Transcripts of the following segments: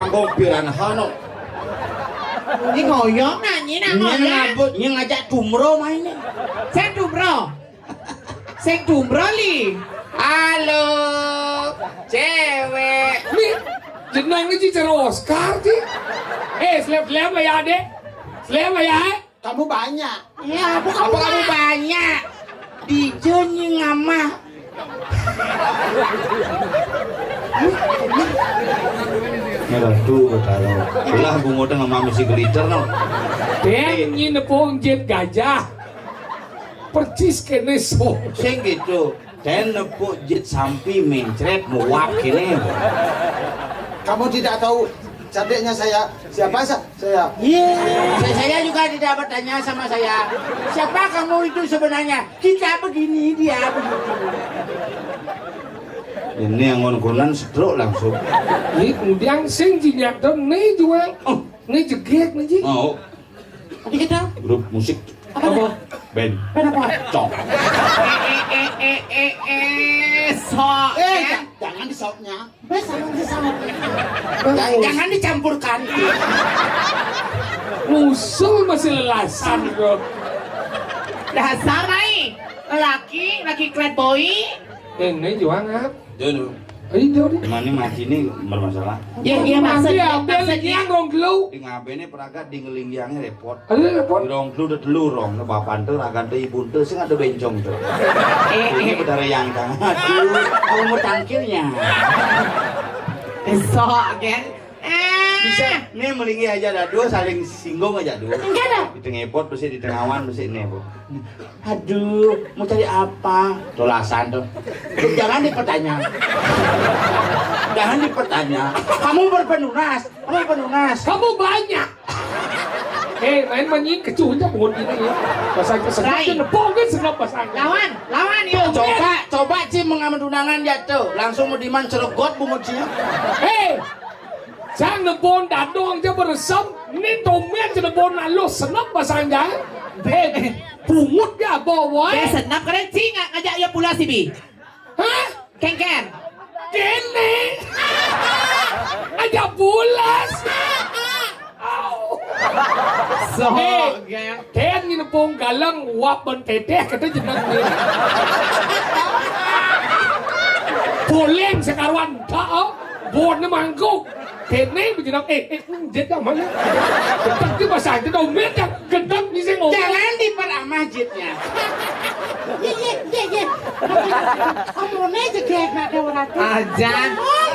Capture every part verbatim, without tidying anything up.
Kok piranha no. Ini ngoyong nyanyi nak ngoyong. Nying ngajak dumro main nih. Saya dumro. Sing dumro li. Halo, cewek. Nih, jeneng iki jero Oscar iki. Eh, slep-slep ya, Dek. Slep ya. Kamu banyak. Ya, apa kamu banyak? Di Joni ngamah. Ya, tuh, betul. Lah, bungo tengah mami si glitter, no. Dia nyi nepung jit gajah. Persis kene so. Sing gitu. Dan nepuk jit sampi mencret muap kene. Kamu tidak tahu cantiknya saya siapa sa- saya. Iya. Saya, saya juga tidak bertanya sama saya. Siapa kamu itu sebenarnya? Kita begini, dia begitu. Ini yang ngon-ngonan stroke langsung. Ini kemudian sing jinyak dan ne jual. Oh, ne jegek ne ji. Oh. Apa kita? Grup musik. Apa? Apa? Band. Band apa? Cok. Eh, eh, eh, eh, eh, eh, sok, eh, ya. Ja- jangan disoknya. Bes, jangan disok. Jangan dicampurkan. Usul masih lelasan, bro. Dasar, ai. Lelaki, laki clad boy. Ini juang, ah. Dulu. Ayo, jauh deh. Mana mati ini bermasalah? Ya, iya, maksudnya, maksudnya. Yang rong gelu. Di ngabene peragat di ngelinggiangnya repot. Ada repot. Di rong gelu udah telu rong, ne bapan tuh, ragan tuh, ibu tuh, sing ada bencong tuh. Eh, ini eh. Betara yang kan. Aduh, kamu mau tangkilnya. Esok, kan? Eh. Bisa, nih melingi aja dah, dua saling singgung aja dua. Enggak dah. Di tengah epot, pasti di tengawan, pasti ini, Bu. Aduh, mau cari apa? Tolasan tuh. Jangan dipertanya. Jangan dipertanya. Kamu berpenunas. Kamu berpenunas. Kamu banyak. Eh, main manyi kecuhnya pohon ini ya. Pasang kesenggap Rai. Nepong kan senggap pasang. Lawan, lawan yuk. Coba, coba Ci mengamen tunangan jatuh. Langsung mau diman ceregot bungut Ci. Hei, sang nepon dadong aja beresem. Ini tomen ci nepon lalu senep pasang jahe. Eh, pungut dia bawa. Dia senap keren Ci ngajak ia pula si Bi. Hah? Kengken. Kene. Aja bulas. Au. So, eh, geng. Ken ngene pong galang uap ban teteh kata jeneng ni. Poleng sekaruan tak, oh. Bon ni mangkuk. Kene bejenam, eh, eh, hmm, dia dah mana? Tapi bahasa itu dah, umet dah. Gedeg ni sing ngomong. Jangan diperamah jitnya. Iya, iya, iya, iya. Kamu ni je kayak nak ada orang tu. Ajan. Oh,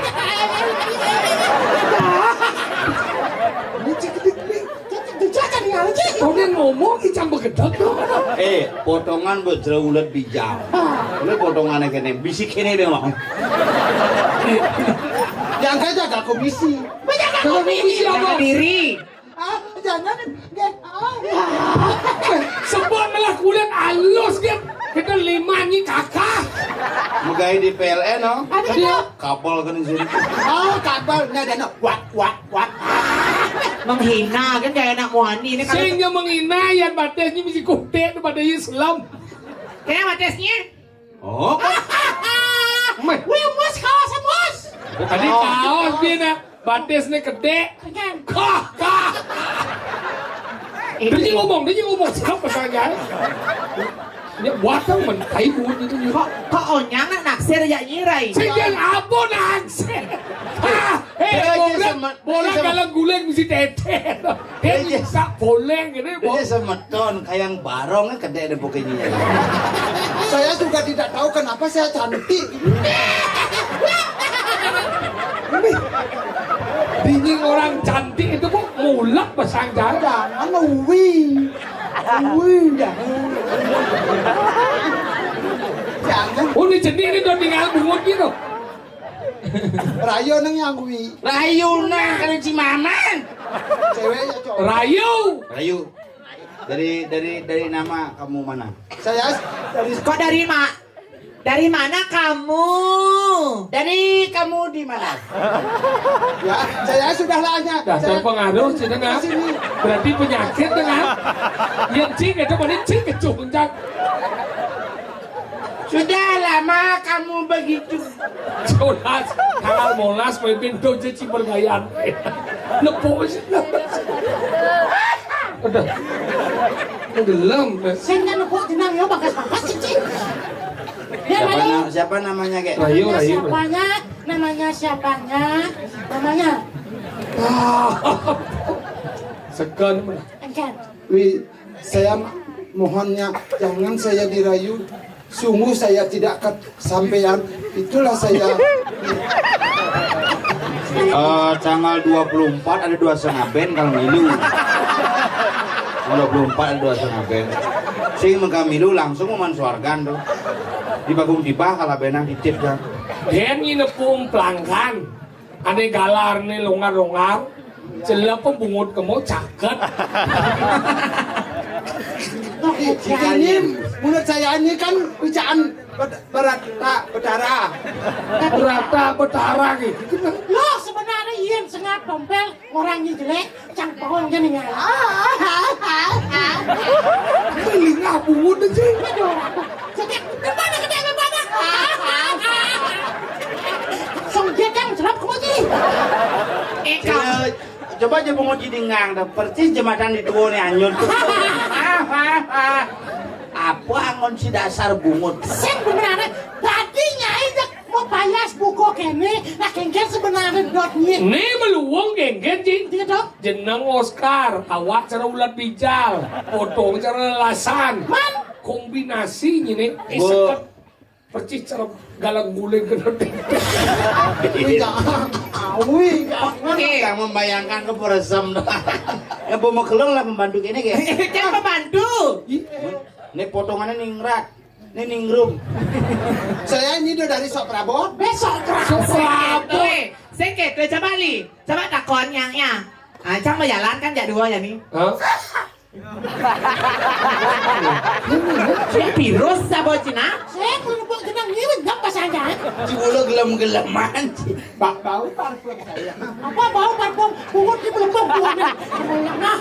ini cik, cik, cik, cik, cik, cik, cik, cik. Kau ni ngomong, icang bergedeg tu. Eh, potongan berjera ulet bijau. Ah. Ini potongannya kene, bisik kene dia mah. Yang kerja gak komisi. Banyak gak komisi, apa? Diri. Ah, jangan, nggih. Ah. Sebab malah kulit halus, dia. Kita lima ni kakak. Megai di P L N, no? Ada, ada. Kapal kan di sini. Oh, kapal. Nah, ada, no. Wak, wak, wak. Menghina, kan, kayak anak muani ni. Kalau sehingga menghina, yang batasnya mesti kutek tu pada Islam. Kayak batasnya? Oh, kok? Meh. Wih, mus, kaos, mus. Tadi kaos dia nak. Batis ni kedek. Kan. Kah, kah. Dia je ngomong, dia je ngomong. Siapa saya? Dia buat tau mentai buat itu ni. Kok, kok onyang nak naksir ya nyirai? Sejak apa naksir? Ah, eh, dia je bola, semet-, bola dia semet-, kalau guling mesti teteh. Dia bisa poleng ini, dia semeton, kayak barong, kedek dia pokoknya. Saya juga tidak tahu kenapa saya cantik. Bingung orang cantik itu kok mulak pasang jalan. Jangan, uwi. Uwi, jangan. Jangan. Oh, ini jenis ini udah tinggal bungut gitu. Rayu nang yang kuwi. Rayu nah, kalau Cimaman. Cewek ya, cowok? Rayu. Rayu. Dari, dari, dari nama kamu mana? Saya dari. Kok dari ma-, dari mana kamu? Dari kamu di mana? Ya, saya sudah lanya. Dah saya terpengaruh, sini, nah. Sini. Berarti penyakit, nah. Yang cing itu paling cing kecuh kencang. Sudah lama kamu begitu. Jonas, tanggal molas, pemimpin dojo cibergayan. Nepuk sih. Udah. Tenggelam. Sing kan nepuk jenang yo bakas-bakas sih, Cik. Ya, Siapa, ayo. na- siapa namanya, Kek? Rayu, Namanya Rayu. siapanya? Namanya siapanya? Namanya? Ah. Segan. Enggan. Wi, saya mohonnya jangan saya dirayu. Sungguh saya tidak kesampaian. Itulah saya. Eh, tanggal dua puluh empat ada dua setengah ben kalau milu. Tanggal dua puluh empat ada dua setengah ben. Sing mega milu langsung maman suargan tuh. Di bagung tiba kalau benang titip kan. Den ini nepung pelanggan. Ane galar ne longar-longar. Jelek pembungut kemo caket. Ini menurut saya ini kan bacaan ber- berata betara. Berata betara gitu. Loh, sebenarnya yen sengap dompel orang ini jelek, cang bohong jadi nggak. Melingah bungut aja. Aduh, aku. Setiap kemana, kemana, kemana? Song dia kan jelek kemo sih. Eh, Jelek. Coba aja bungut jadi ngang dah. Persis jembatan di tua nih anyun tuh. Apa angon si dasar bungut? Sing benerane, tadi nyai dek mau payas buku kene, nah kengken sebenarnya dot nyai. Ni meluwung kengken, Cing. Dia dong. Jeneng Oscar, awak cara ulat bijal, potong cara lelasan. Man. Kombinasi ini, eh, Bo- seket. Persis cara galang guling kena. Iya. Awi, jangan. Oke. Yang membayangkan ke peresem. Ya, mau keleng lah membantu kene, Kek. Kan membantu. Ini potongannya ningrat. Ini ningrum. Saya ini udah dari sok prabot. Besok prabot. Sok prabot. Seket, coba li. Coba takon yang ya. Ah, cang mau jalan kan jak dua ya nih. Hah? Ini virus apa Cina? Saya pun pun kenal ni jam pas aja. Cibulu gelem-geleman. Bak bau parfum saya. Apa bau parfum? Bungut di belum bau. Nah,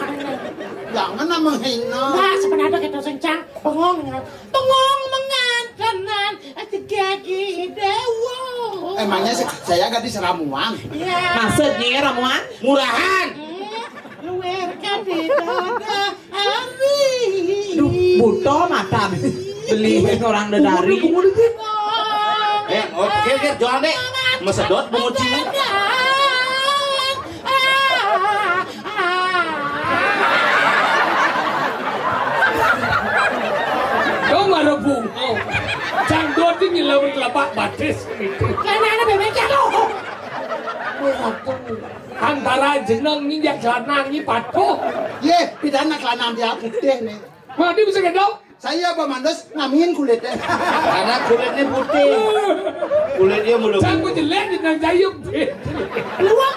jangan menghina. Nah, sebenarnya kita sencang bengong. Bengong mengantanan, gagi dewa. Emangnya se- saya gadis ramuan? Iya. Maksudnya ramuan? Murahan. Hmm, luar kan di dada hari. Duh, buta mata. Beli orang dedari. Eh, oh, kir, kir, jual deh. Mesedot bungut Cina. Kau marah bungo. Cang dot ini lawan telapak batis. Karena ada bebek jatuh. Antara jeneng ni jak celana ni patuh. Ye, pidana celana dia putih ni. Mana dia bisa kedok? Saya apa mandos ngamin kulitnya. Karena kulitnya putih. Kulit dia mulu. Cang jelek jeneng jayung. Luang.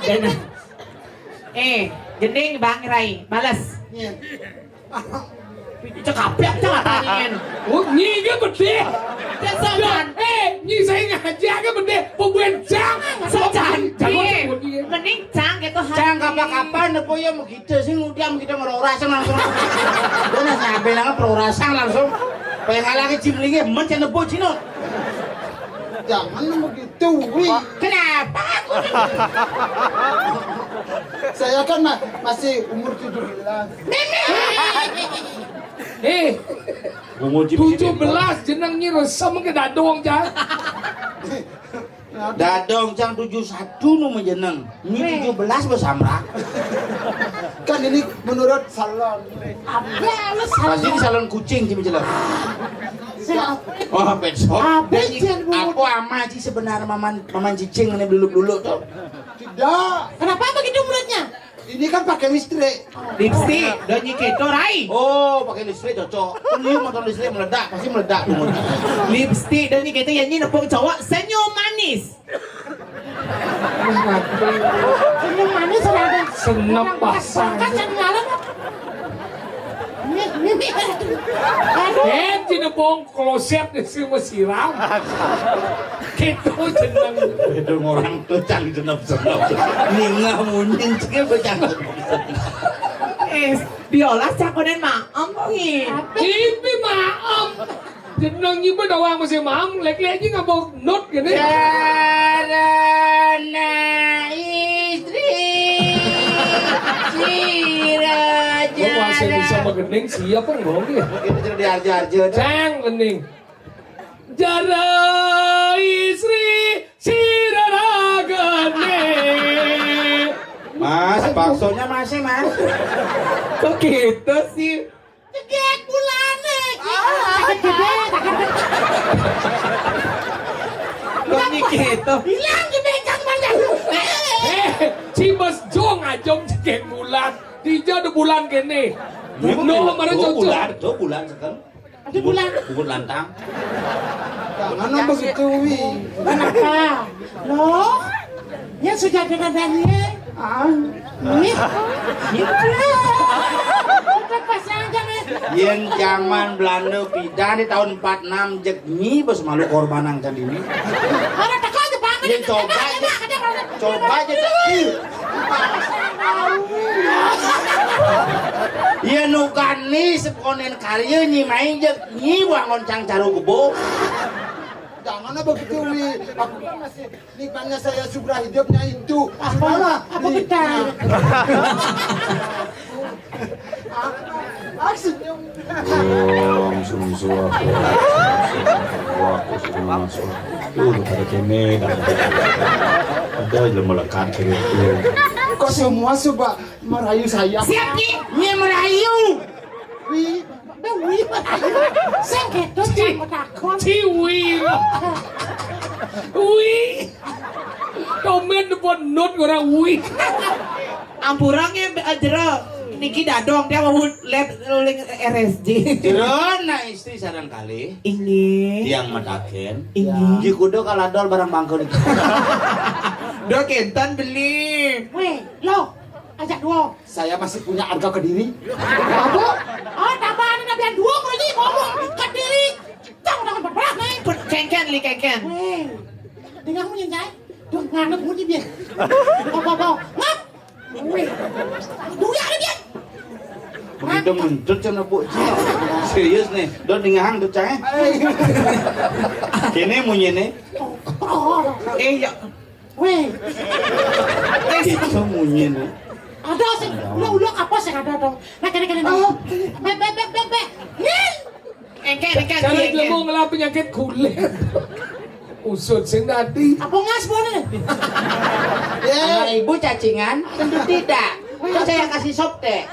Eh, gending Bang Rai, balas. Iya. Cekapiak cang tangan. Oh, nyi ge bedeh. Cak sopan. Eh, nyi saya ngaji ge bedeh. Pembuat cang. Sopan. Jangan sebut dia. Mending cang gitu hati. Cang kapan-kapan nepo ya mau kita sih ngudiam kita merorasang langsung. Dia nasi abe nang perorasang langsung. Pengen lagi cimlinge men cang nepo cino. Jangan begitu, Wi. Kenapa aku? Saya kan ma- masih umur tujuh belas. Eh, Bungut cing tujuh belas jeneng nyi resem ke dadong, Cang. Dadong cang tujuh satu nu menjeneng. Ini tujuh belas besamrak. Kan ini menurut salon. Apa lu salon? Pasti di salon kucing sih menjelek. Siapa? Oh, pet shop. Apa Dan sih, Bu? Apa ama sih sebenarnya maman maman cicing ini dulu-dulu tuh? Tidak. Kenapa begitu mulutnya? Ini kan pakai listrik. Lipstick, dan nyi keto, Rai. Oh, pakai listrik cocok. Kan dia motor listrik meledak, pasti meledak bungut. Lipstick, dan nyi keto, yang nyi nepung cowok, senyum manis. Senyum manis ada. Senep pasang. Kan yang lalu. Ini, ini, ini. Aduh. Eh, tinepung kloset di sini mau siram. Gitu jeneng. Itu orang tuh cang jenep-jenep. Ningah munyin cek apa cang jenep-jenep. Eh, biola cakonan maem nih. Ini maem. Jeneng ibu doang masih mam, lek-lek aja nggak mau nut gini. Sarana istri sira. Gua masih bisa jara. Magening, siapa yang bohong ya? Kita jadi diharja-harja dah. Cang, gening. Jara istri sira ragane. Mas, baksonya masih, Mas. Kok gitu sih? Cekek bulane. Ah. Sakit gede, sakit gede. Kok gitu? Hilang di becak mana? Eh, si Mas Jong ajong cekek bulan. Dija ada bulan kene. Memang no, kemarin dua cocok. Bulan, dua bulan sekarang. Ada bulan. Bubur lantang. Jangan begitu, Wi. Kenapa? Loh, ya sudah dengan Daniel. Ah. Nih. Nih. Udah pasang jangan. Yen zaman Belanda pindah di tahun empat enam, jek nyi bos malu korban nang tadi ini. Orang teko aja banget. Yen coba aja. Coba aja, Cak. Yen nukani seponen karya nyi mai jek nyi wangon cang caru kebo. Jangan apa begitu, Wi. Aku kan masih nikmatnya saya syukur hidupnya itu. Apa? Apa betul? Aku senyum. Om sum suah. Wah, aku sudah masuk. Tuh, udah pada kene, dah. Ada aja melekat kiri itu. Kok semua coba merayu saya? Siap, Ki. Ini merayu. Wi, Wi merayu. Sing gitu, Ci, jangan takut. Ci, Wi. Wi. Komen depan not orang Wi. Ampura nggih, eh, jero. Niki dadong, dia mau lihat ruling R S J. Jero nak istri sareng kalih. Inggih. Tiang mataken. Inggih. Nggih kudu kaladol barang bangku niki. Do kenten beli. Weh, lo, ajak dua. Saya masih punya harga ke diri. Apa? Oh, tambahan ada biar dua kalau ini ngomong ke diri. Tong dengan berbelah nih. Put kengken li kengken. Weh, dengar mu nyai. Duh, nganu bunyi dia. Apa apa? Ngap. Weh. Duh ya dia. Begitu mentut sama Bu Ji. Serius nih, don dingahang tuh cang. Ini munyi nih. Oh, oh. Eh ya. Weh. Eh, itu munyi nih. Ada sih, ulah-ulah apa sih ada dong. Nah, kene-kene. Oh. Bek, bek, bek, bek, bek. Nih. Engke, engke, cara engke. Jelema ngelah penyakit kulit. Usut sing dadi. Apa ngas boleh? Ya. Anak ibu cacingan? Tentu tidak. Terus saya kasih sop teh.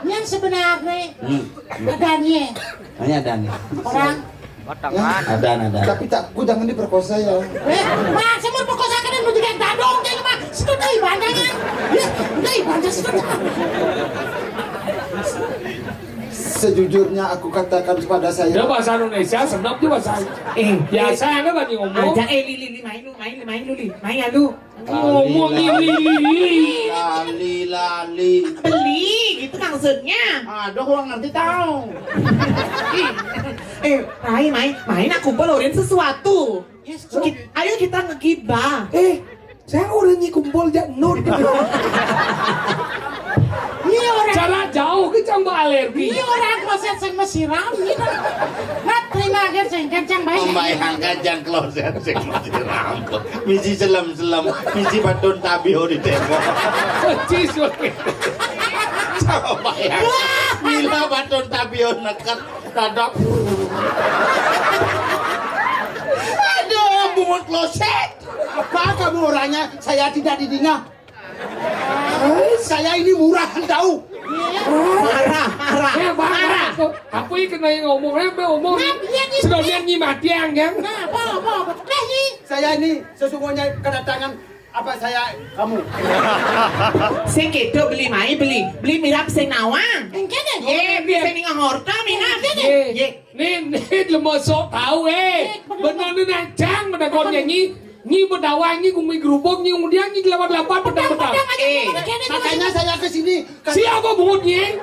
Yang sebenarnya. Hmm. Adanya. Hanya ada nih. Orang. Ada, ada. Tapi tak, ku jangan diperkosa ya. Eh, Mas, saya mau perkosa kan mau jadi dadong kayak mah. Sudah dari bandangan. Ya, dari bandangan sudah. Sejujurnya aku katakan kepada saya. Dia bahasa Indonesia, senap dia bahasa. Eh, biasa eh, ada banyak ngomong. Aja eh Lili, Lili, main lu, main, main lu, Li. Main ya lu. Ngomong ini. Lali, lali. Beli, gitu maksudnya. Aduh, kurang ngerti tahu. Ih, eh, Rai, main, main aku pelorin sesuatu. Yes, Ki-, ayo kita ngegibah. Eh, saya udah nyi kumpul jak nut. Iya orang. Cara jauh ke cang alergi. Iya orang kloset sing mesiram gitu. Nah, terima aja sing kencang baik. Membayangkan jang kloset sing mesiram. Misi selem-selem, misi batun tabio di tembok. Persis, oke. Coba ya. Bila batun tabio neket, tadok. Aduh, bungut kloset. Apa kamu orangnya? Saya tidak didengar. Saya ini murahan tahu. Marah, marah, eh, marah. Aku ini kena yang ngomong, eh, ngomong. Nah, iya, iya. Sudah lihat nyi mati yang, kan? Nah, apa, apa, apa? Nah, nyi. Saya ini sesungguhnya kedatangan apa saya kamu. Sing kedo beli mai beli. Beli mirap sing nawang. Engke deh. Ye, beli sing ngorta minat. Engke deh. Ye. Nih, nih, lemah sok tahu, eh. Bener nih, nancang, bener kau nyanyi. Nyi bedawai, nyi gumi gerubuk, nyi undian, nyi gelabat-labat, pedang-pedang. Eh, makanya saya ke sini. Siapa bungut nyi?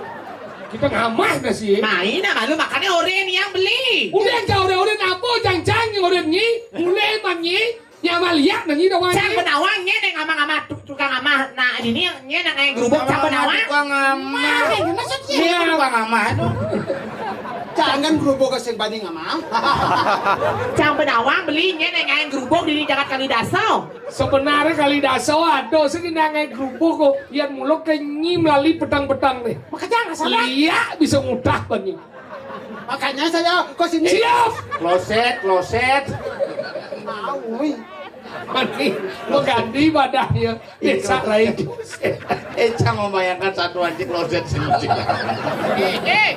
Kita ngamah dah sih. Main sama lu, makanya oren yang beli. Udah, jauh oren, oren apa? Jang-jang yang oren nyi. Mulai man nyi. Nyi Amalia, nyi dawai. Cang nyi. Benawang, nyi neng amah-amah, tu-, tukang amah. Nah, ini nyi neng naik gerubuk, cang benawang. Tukang amah. Maksudnya. Iya, tukang amah tuh. Jangan grubug sing bani ngamang. Cang ba nawang beli nyén ngaé grubug dini jagat Kalidasa. Sebenarnya Kalidasa ada sing ngaé grubug kok. Yén mula ké nyi melali petang-petang nih. Makanya nggak salah. Liak bisa ngudah bani. Makanya saya ke sini. Siap. Kloset, kloset. Mau, wih. Mani, mengganti badahnya. Desa lain. Eh, cang membayangkan satu aja kloset sih. Eh, eh.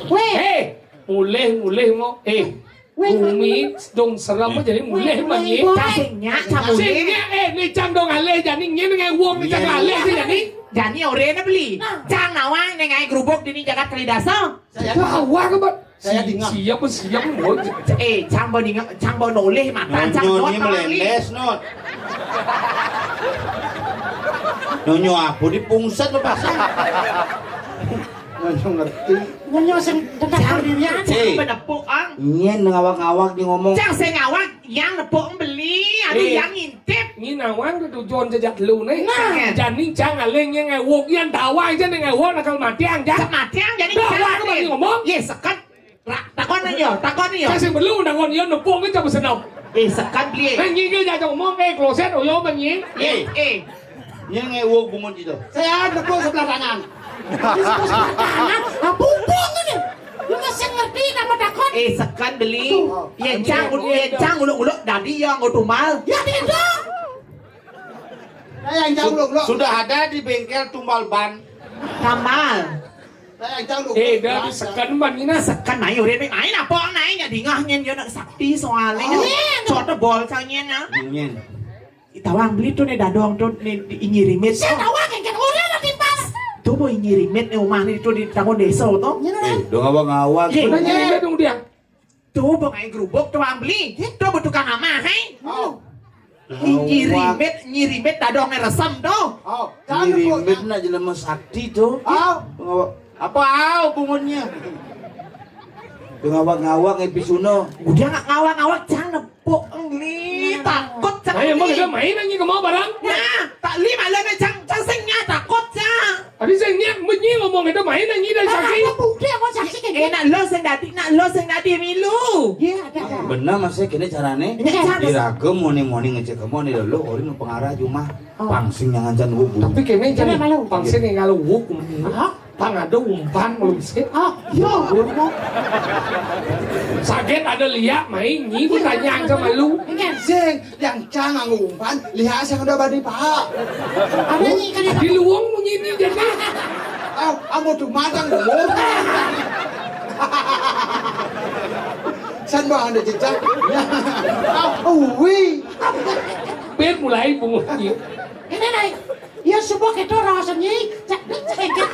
Weh. Eh, mulih, mulih mau. Eh, weh, bumi dong serem aja nih, mulih, weh, manyi. Weh, cang sing nyak, cang mulih. Sing nyak, eh, ni cang dong alih jani, nyén ngaé wong ni cang alih sih jani. Jani orena beli. Nah. Cang nawang né ngaé grubug dini jagat Kalidasa. Saya tahu apa? Saya dengar. Siap, siap, Bos. Eh, cang ba ninga, cang ba nolih mata, cang nyonyo not, Bang. Melendes, not. Nyonyo apa di pungset lo pasang? Nyonyo ngerti. Nyonyo sing tentang pendirian. Cang ba nepuk, ang. Nyén ngawag-ngawag di ngomong. Cang sing ngawag, yang nepuk beli, aduh, eh, yang ngintip. Nyi nawang tujuan jejak lu nih. Nah. Jani cang alih nyén ngaé wong, yang dawa aja nih ngaé wong nakal matiang, cang. Matiang, jani dawa cang alih. Ngomong. Yé, seket. Ra-, takon aja, takon aja. Kasih perlu takon, ya, nepung aja besenam. Eh, sekat beli. Eh, nyi ke jaga ngomong, eh, kloset, oh, yo, bang, nyi. Eh, eh. Nyén ngaé wong bungut itu. Saya nepuk sebelah kanan. Ini sebelah kanan. Ah, bumbung ini. Lu masih ngerti nama takon? Eh, sekat beli. Aduh. Yén cang, yén cang uluk-uluk, dadi ya, nggak tumbal. Ya, tidak. Nah, yang cang uluk-uluk. Sudah ada di bengkel tumbal ban. Tambal. Eh, dah, sekan ban ni nah. Sekan naik, udah naik, naik apa naik, nya dingah nyén, yo nak sakti soalnya. Oh, iya, nah. Cot bol cang nyén, nah. Nyén. Tawang beli tuh né dadong tuh né di Inyi Rimit. Saya tahu kan, kan orang lah timpas. Tuh, boh, Inyi Rimit né umah né tuh di tanggung desa tuh. Nyén, nah. Eh, dong ngawag-ngawag. Eh, bener, Inyi Rimit dong dia. Tuh, bang, aing grubuk tuh, Bang Beli. Tuh, betukang amah, hai. Oh. Nyi-, nyirimit, nyirimit dadong resem tuh. Oh, nyirimit nak jelema sakti tuh. Oh. Pengawa-, apa au bungunnya? Ngawak-ngawak, eh, Pisuna. Udah nggak ngawak-ngawak, cang nepuk, Beli. Takut, cang. Ayo, emang Beli. Udah main lagi ke mau barang? Nah, tak Beli malah nih, cang, cang sing nya takut, cang. Adi sing nyak benyi ngomong itu main nang nyidai saksi. Apa bukti apa saksi kayak gitu? Eh, nak lo sing dadi, nak lo sing dadi milu. Iya, ada, ada. Bener, Mas, kéné carané. Iya, cara. Diraga moni-moni ngecek kamu nih lo, ori nu pengarah cuma pangsing yang ngancan gua. Tapi kéné carané, pangsing yang kalau gua. Hah? Pang ada umpan belum sih? Ah, iya. Sakit ada liak main nyi, gua tanya sama lu. Iya. Sing, yang cang nganggo umpan, lihat saya udah bani paha. Ada nih, kan. Di luwung munyi ini jadi. Ah, amo tuh matang, luwung. San bang ada jejak. Ah, uwi. Pit mulai bungut. Ini naik. Ya, suba kéto rasanya. Cak, cak, cak.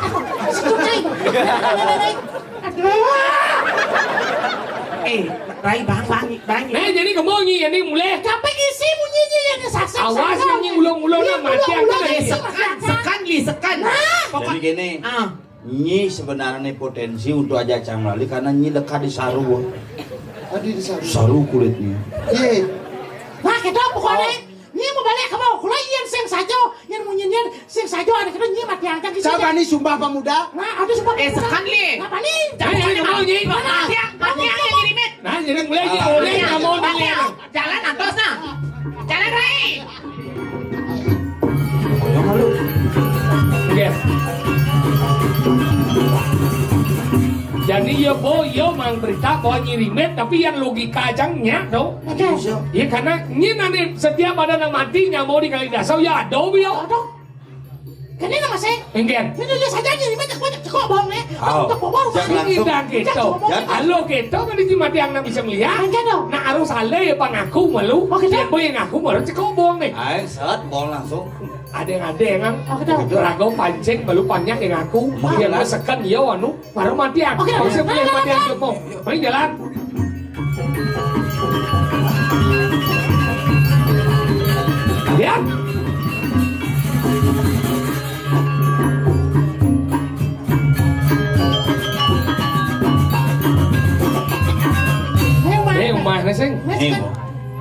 Aduh. Eh, Rai, bang, bang, bang. Nah, jadi kamu nyi, ini mulai. Sampai ngisi bunyinya ya, ini sasak. Awas, sasak. Nyi ulung-ulung. Iya, mati ulung-ulung. Eh, sekan, sekan, Li, sekan. Nah. Jadi gini, ah. Nyi sebenarnya potensi untuk ajak cang melalui karena nyi lekat di saru. Tadi di saru. Saru kulitnya. Iya. Nah, kita pokoknya. Oh. Nyi mau balik ka bawah, kula yén sing saja, yén munyin yén sing saja, anak kita nyi mati angkat di sini. Siapa nih sumpah pemuda? Nah, ada sumpah pemuda. Eh, sekan, Li. Apa nih? Jangan, jangan, jangan, Nyi. Matiang, matiang yang ngirimit. Nah, jadi mulai, Nyi. Mulai, matiang, kamu matiang. Jalan, antos, nah. Jalan, Rai. Oke. Jadi, ya, Bo, ya, mang berita bahwa ngirimit, tapi yang logika aja nyak, dong. Oke. Iya, karena ini nanti setiap ada nang mati, nyambo di kali dasar, ya, ada, ya. Aduh. Kene nama saya. Enggak. Ini dia saja nih, banyak, banyak cekok bohong nih. Oh. Untuk bohong. Jangan langsung. Ini dah gitu. Jangan. Halo gitu, kan di mati yang nang bisa melihat. Enggak dong. Nah, harus ada ya, Pak, ngaku malu. Oh, gitu. Ya, Bo, yang ngaku, baru cekok bohong nih. Ayo, set, bohong langsung. Ada yang ada yang ngang. Oh, gitu. Rago pancing, malu panjang yang ngaku. Malu. Yang sekan, ya, anu. Baru mati aku. Oke, oke. Bisa punya mati aku mau. Mari jalan. Lihat.